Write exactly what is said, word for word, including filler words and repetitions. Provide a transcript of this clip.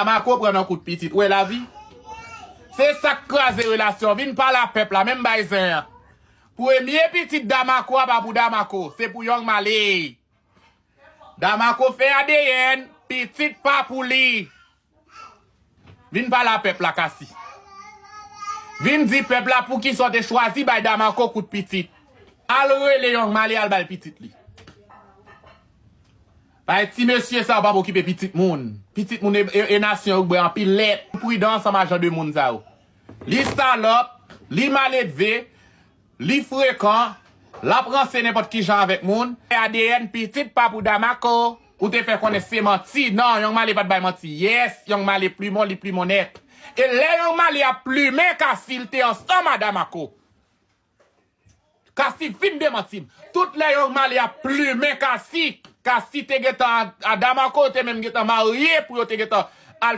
Damako pran nan kout pitit. Ou wè lavi? Se sa k kraze relasyon. Vin pale a pèp la, menm bay zen an. Premye pitit Damako a pa pou Damako, se pou Young Male. Damako fè A D N, pitit pa pou li. Vin pale a pèp la, Kasi. Vin di pèp la poukisa w te chwazi bay Damako kout pitit. Al rele Young Male, al bay pitit li. Bay ti mesye sa yo pa okipe pitit moun. Pitit moun e, e, e nasyon yo bwè anpil lèt. Pridan ansanm a jan de moun sa yo. Li salòp, li maledve, li frekan, l ap ranse nenpòt ki jan avèk moun. A D N pitit pa pou Damako. Ou te fè konnen se manti. Non, Young Male pa t bay manti. Yes, Young Male plimen w, li plimen w nèt. E lè Young Male ap plimen Kasi, l te ansanm a Damako. Kasi fin demanti m. Tout lè Young Male ap plimen Kasi, Kasi te gentan a, a Damako, yo te menm gentan marye pou yo te gentan